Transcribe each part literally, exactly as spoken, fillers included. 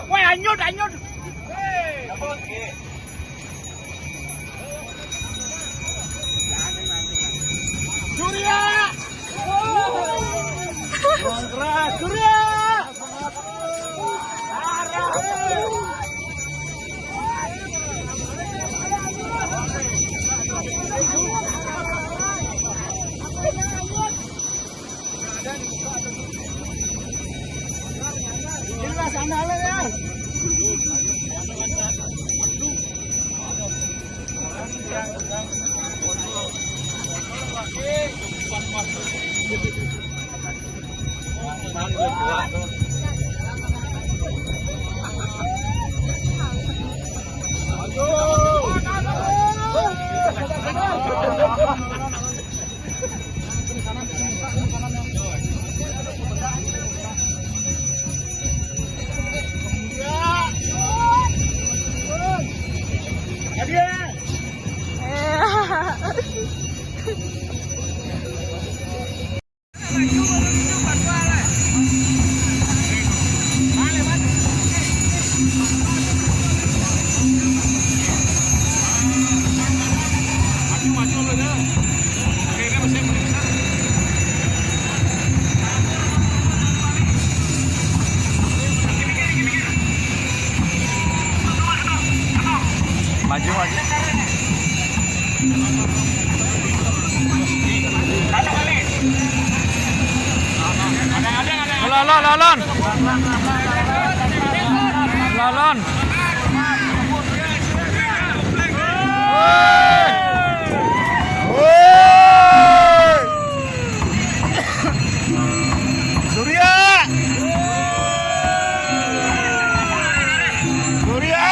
Woi, anyut, anyut. Surya! Surya! Maju, maju. Lon, lon, lon, lon. Lon, lon. Woi. Woi. Surya! Surya!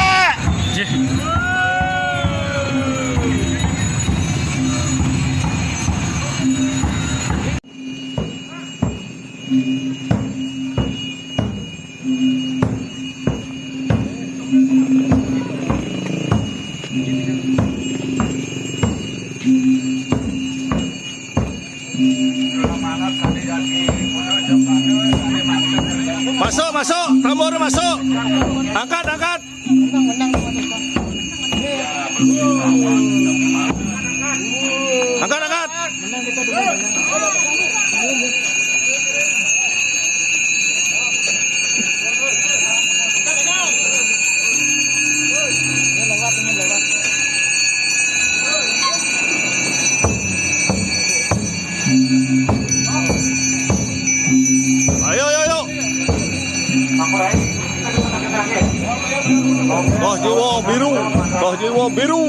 Masuk, masuk, tambor masuk. Angkat, angkat. Angkat, angkat. Ayo, ayo, ayo. Roh Jiwa Biru, Roh Jiwa Biru.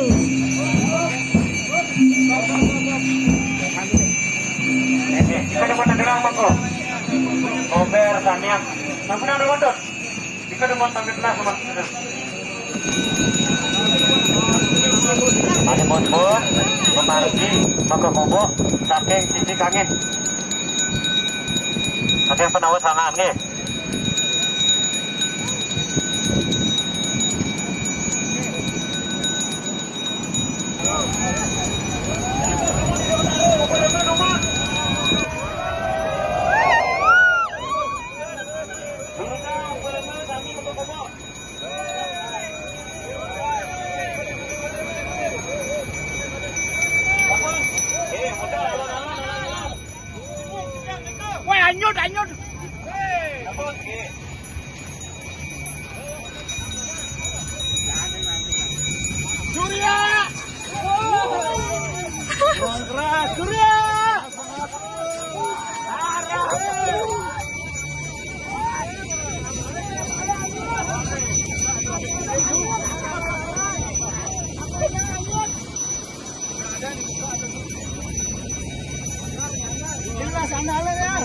Ika dapat tenggelam, Bangko. Kober, Samiang. Sampun ada motor. Ika dapat sampai belas, Mas. Ada motor, memargi, maka bubuk, saking sisi kangin. Saking penawat sangat, nggih. Woi, anyut, anyut. Surya! Surya! Sandalnya ya.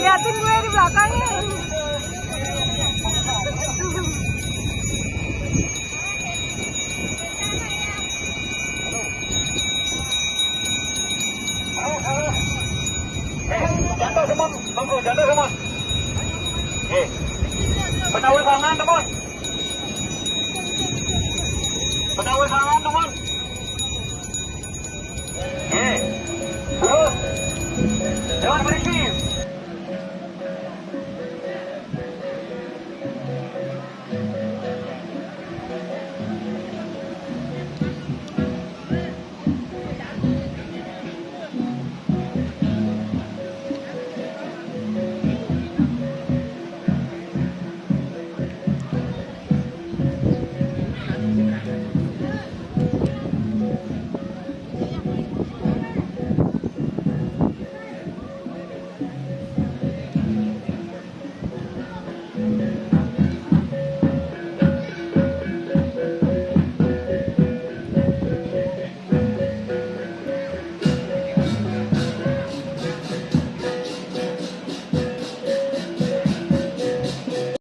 Liatin gue di belakangnya. Jatuh semua, tunggu, jatuh semua. Eh, penawar tangan, teman. Penawar tangan, teman.